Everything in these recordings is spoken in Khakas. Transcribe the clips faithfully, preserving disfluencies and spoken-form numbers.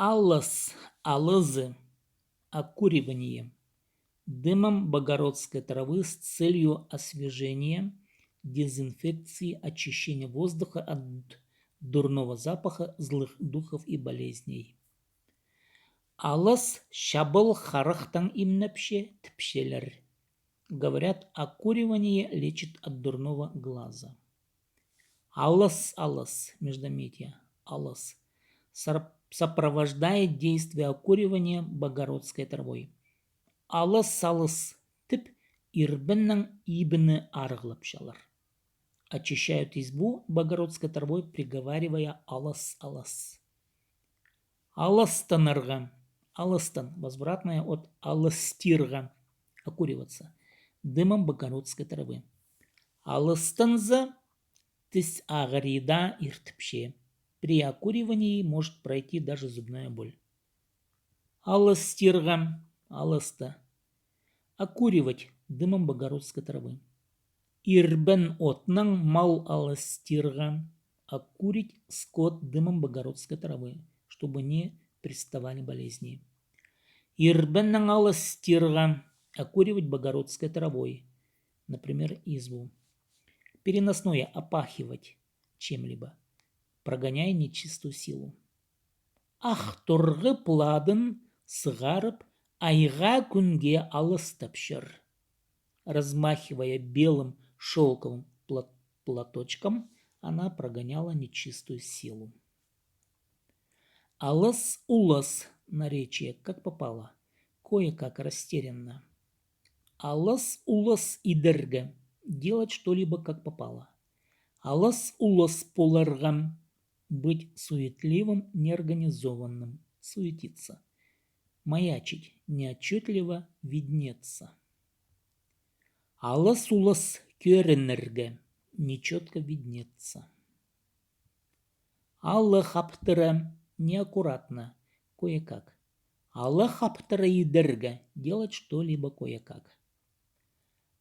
Алыс, алызы, окуривание. Дымом богородской травы с целью освежения, дезинфекции, очищения воздуха от дурного запаха злых духов и болезней. Алыс чабыл харахтаң имнепче, тіпчелер. Говорят, окуривание лечит от дурного глаза. Алыс, алыс, междометие, алыс. Сар- сопровождает действие окуривания богородской травой. Алыс, алыс, тіп, ирбеннең ибіні арығлапчалар. Очищают избу богородской травой, приговаривая: алыс, алыс. Алыстанарға. Алыстан. Возвратное от алыстирға. Окуриваться. Дымом богородской травы. Алыстанза, тіс ағырии даа иртіпче. При окуривании может пройти даже зубная боль. Алыстирға. Алыста. Окуривать дымом богородской травы. Ирбен отнаң мал алыстирға. Окурить скот дымом богородской травы, чтобы не приставали болезни. Ирбеннең алыстирға. Окуривать богородской травой, например, избу. Переносное: опахивать чем-либо, прогоняя нечистую силу. Ах торғы платын сығарып, айға-кӱнге алыстапчар. Размахивая белым шёлковым плат- платочком, она прогоняла нечистую силу. Алыс-улыс. Наречие: как попало, кое-как, растерянно. Алыс-улыс идерге. Делать что-либо как попало. Алыс-улыс поларға. Быть суетливым, неорганизованным, суетиться. Маячить: неотчётливо, виднеться. Алыс-улыс кӧрінерге. Нечётко виднеться. Алых аптыра. Неаккуратно, кое-как. Алых аптыра идерге. Делать что-либо кое-как.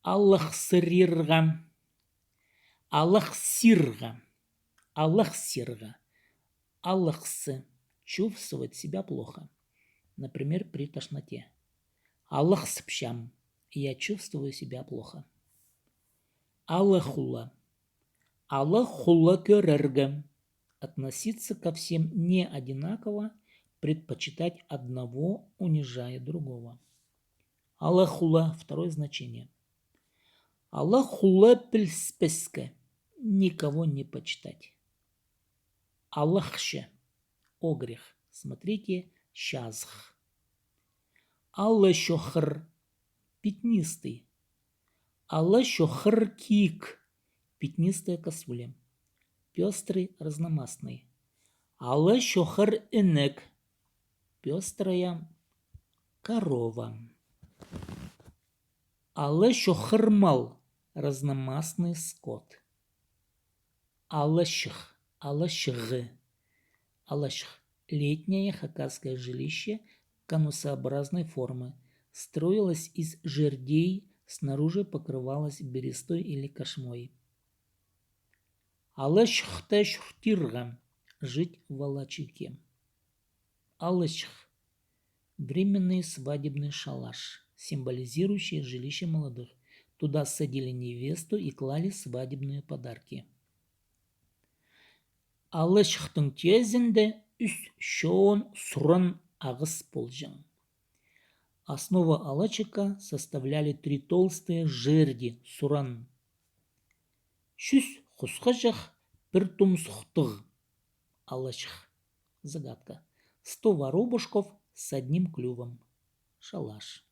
Алыхсырирға. Алыхсирға. Алыхсирға. Алыхсы. Чувствовать себя плохо. Например, при тошноте. Алыхсыпчам. Я чувствую себя плохо. Алыхула. Алыхула кӧрерге. Относиться ко всем не одинаково, предпочитать одного, унижая другого. Алыхула, второе значение. Алыхула піліспеске. Никого не почитать. Алыхчы. Огріх. Смотрите чазых. Ала чохыр. Пятнистый. Ала чохыр киик. Пятнистая косуля. Пёстрый, разномастный. Ала чохыр інек. Пёстрая корова. Ала чохыр мал. Разномастный скот. Алачых, алачығы, алачых. Летнее хакасское жилище конусообразной формы. Строилось из жердей, снаружи покрывалось берестой или кошмой. Алачыхта чуртирға. Жить в Алачыке. Алачых. Временный свадебный шалаш, символизирующий жилище молодых. Туда садили невесту и клали свадебные подарки. Алачыхтың тӧзінде ӱс чоон суран ағас полҷаң. Основу алачыка составляли три толстые жерди суран. Чӱс хусхаҷах, пір тумсухтығ алачых. Загадка. Сто воробушков с одним клювом. Шалаш.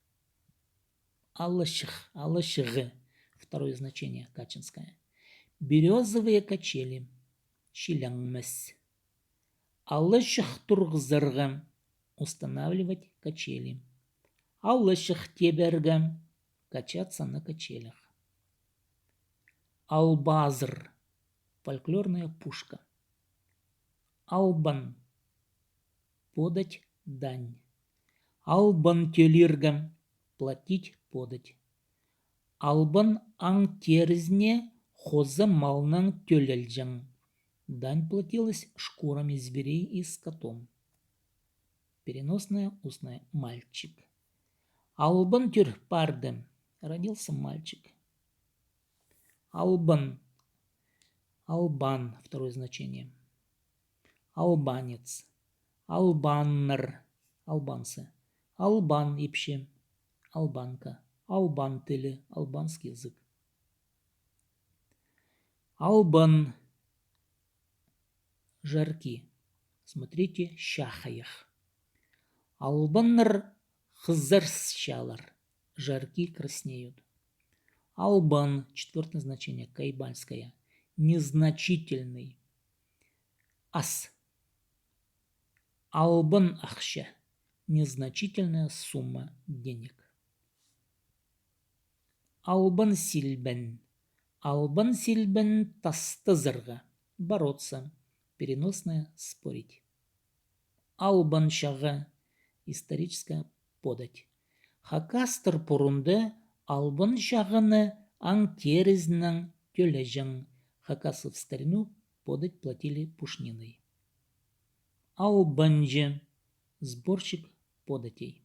Алачых, алачығы. Второе значение, качинское. Берёзовые качели. Чилең міс. Алачых турғызарға. Устанавливать качели. Алачых теберге. Качаться на качелях. Албазыр. Фольклорная пушка. Албан. Подать дань. Албан тӧлирге. Платить подать. Албан аң терізіне хоза малнаң тӧлелҷең. Дань платилась шкурами зверей и скотом. Переносное, устное, мальчик. Албан тӧр парды. Родился мальчик. Албан. Албан. Второе значение. Албанец. Албаннар. Албанцы. Албан ипчі. Албанка. Албан тілі. Албанский язык. Албан. Жаркий. Смотрите, чахайах. Албаннар хызарчалар. Жаркий, краснеют. Албан, четвёртое значение, кайбальское. Незначительный. Ас. Албан ахча. Незначительная сумма денег. Албан силбен. Албан силбен тастазарға. Бороться. Переносное, спорить. Албан чағы. Историческая подать. Хакастар пурунда албан чағыны аң терізінең тӧлеҷең. Хакасы в старину подать платили пушниной. Албанҷы. Сборщик податей.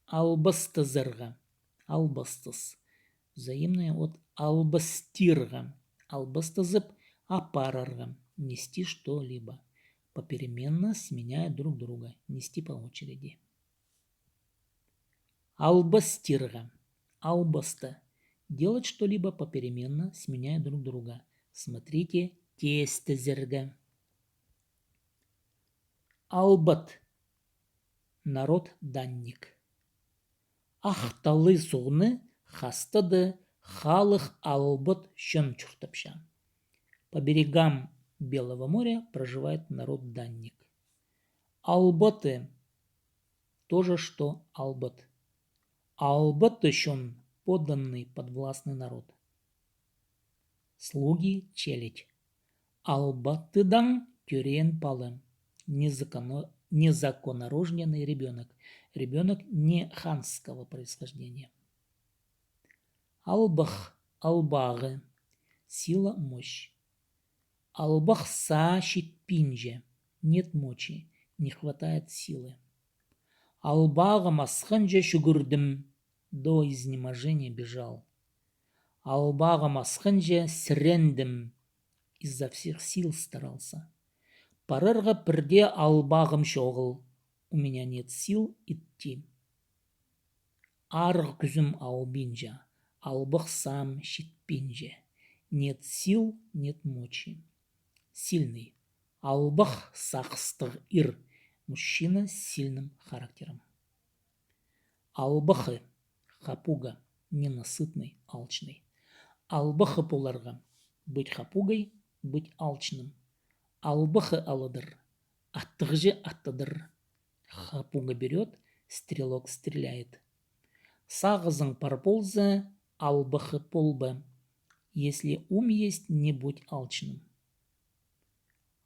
Албастазарға. Албастас. Взаимное от албастирға. Албастазып апарарға. Нести что-либо. Попеременно, сменяя друг друга. Нести по очереди. Албастирға. Албаста. Делать что-либо попеременно, сменяя друг друга. Смотрите, теестезерге. Албат. Народ данник. Ах таллай суғны хастада халых албат чон чуртапча. По берегам Белого моря проживает народ данник. Албаты. То же, что албат. Албаты чон, подданный, подвластный народ. Слуги, челядь. Албатыдаң тӧреен пала. Незаконо-, незаконнорожденный ребёнок. Ребёнок не ханского происхождения. Албах, албағы. Сила, мощь. Албах саа читпинче. Нет мочи, не хватает силы. Албағым асхынҷа чӱгӱрдім. До изнеможения бежал. Албағым асхынҷа сірендім. Изо всех сил старался. Парарға пірдее албағым чоғыл. У меня нет сил идти. Арығ кӱзім албинча, албах саам читпинче. Нет сил, нет мочи. Сильный. Албах сағыстығ ир. Мужчина с сильным характером. Албахы. Хапуга. Ненасытный, алчный. Албахы поларға. Быть хапугой, быть алчным. Албахы аладыр. Аттығҷы аттадыр. Хапуга берёт, стрелок стреляет. Сағызың пар полза, албахы полба. Если ум есть, не будь алчным.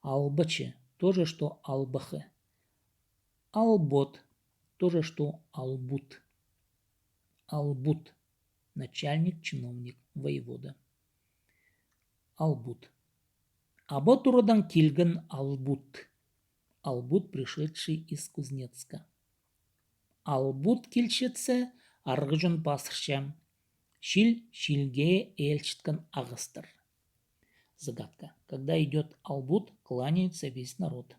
Албачы. То же, что албахы. Албот. То же, что албут. Албут. Начальник, чиновник, воевода. Албут. Аба турадаң килген албут. Албут, пришедший из Кузнецка. Албут килчетсе, арғыҷын пазырча. Чил чилге ээлчеткен ағастар. Загадка. Когда идёт албут, кланяется весь народ.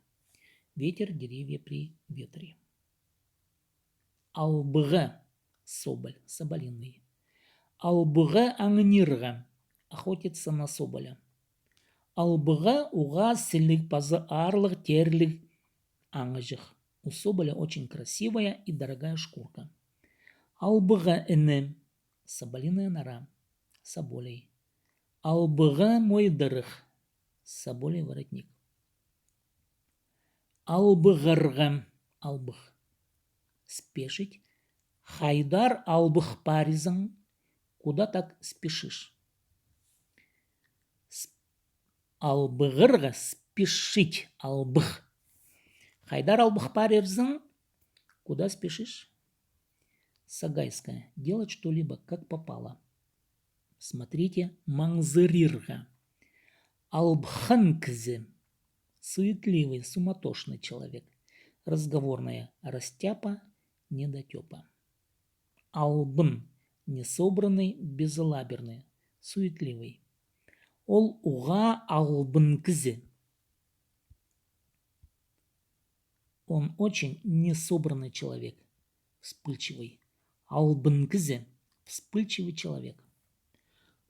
Ветер, деревья при ветре. Албығы. Соболь, соболиный. Албығы аңнирға. Охотиться на соболя. Албығы уғаа сіліг паза аарлығ терліг аңҷых. У соболя очень красивая и дорогая шкурка. Албығы іні. Соболиная нора. Соболей. Албығы мойдырых. Соболей воротник. Албығарға. Албых. Спешить. Хайдар албых паризың? Куда так спешишь? С-, албығарға, спешить, албых. Хайдар албых парирзың? Куда спешишь? Сагайская. Делать что-либо как попало. Смотрите, маңзырирға. Албхан кізі. Суетливый, суматошный человек. Разговорная: растяпа, недотёпа. Албын: несобранный, безалаберный, суетливый. Ол уғаа албын кізі. Он очень несобранный человек, вспыльчивый. Албын кізі, вспыльчивый человек.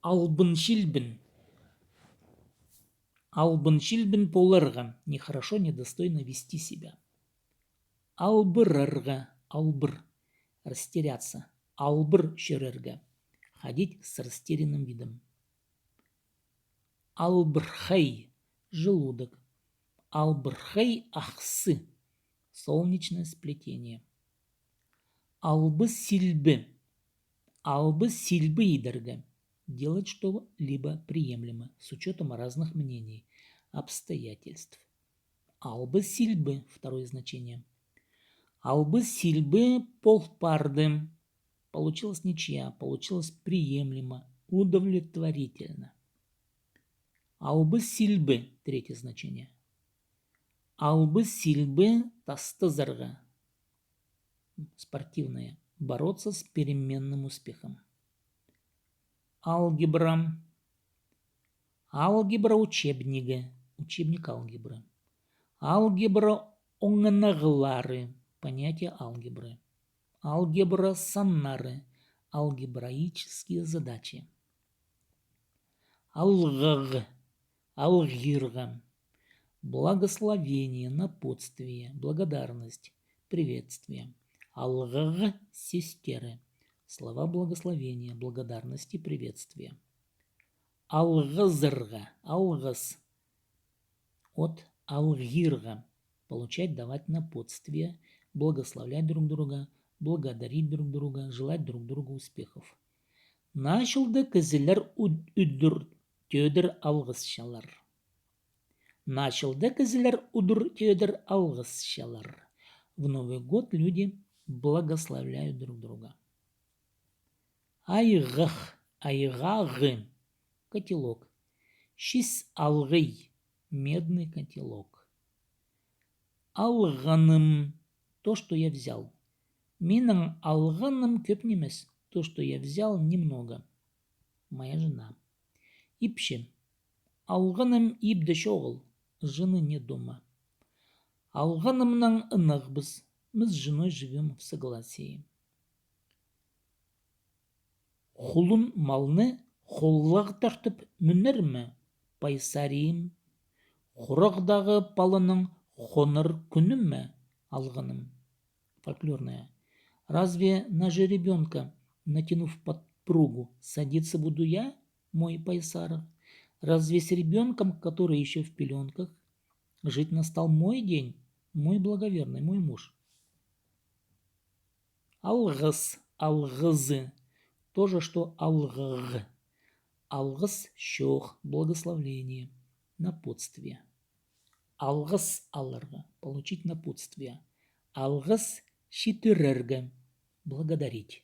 Албын-чилбін. Албын-чилбін поларға: нехорошо, недостойно вести себя. Албырарға, албыр, растеряться, албыр чӧрерге, ходить с растерянным видом. Албырхай, желудок. Албырхай ахсы, солнечное сплетение. Албы-силбі. Албы-силбі идерге: делать что-либо приемлемо, с учётом разных мнений, обстоятельств. Албы-силбі, второе значение. Албы-силбі пол парды. Получилась ничья, получилось приемлемо, удовлетворительно. Албы-силбі, третье значение. Албы-силбі тастазарға, спортивное, бороться с переменным успехом. Алгебра. Алгебра учебнигі, учебник алгебры. Алгебра оңынағлары, понятие алгебры. Алгебра саннары, алгебраические задачи. Алғағ, алғирға. Благословение, напутствие, благодарность, приветствие. Алғағ сӧстері. Слова благословения, благодарности, приветствия. Алғызарға, алғыс. От алғирға: получать, давать напутствие, благословлять друг друга, благодарить друг друга, желать друг другу успехов. Наа чылда кізілер ӱд-, ӱдӱр-тӧдір алғысчалар. Наа чылда кізілер ӱдӱр-тӧдір алғысчалар. В Новый год люди благословляют друг друга. Айғах, айғағы. Котелок. Чис алғый. Медный котелок. Алғаным. То, что я взял. Минің алғаным кӧп нимес. То, что я взял, немного. Моя жена. Ипчі. Алғаным ибде чоғыл, жены нет дома. Алғанымнаң ынағбыс, мы с женой живём в согласии. Хулун малны холлағ тартып мӱнер ме, пайсарим? Хорағдағы паланың хонар кӱні ме алғаным? Фольклорная. Разве на жеребёнка, натянув подпругу, садиться буду я, мой пайсарығ? Разве с ребёнком, который ещё в пелёнках, жить настал мой день, мой благоверный, мой муж? Алғыс, алғызы. То же, что алғағ. Алғыс чоох, благословление, напутствие. Алғыс аларға, получить напутствие. Алғыс читірерге, благодарить.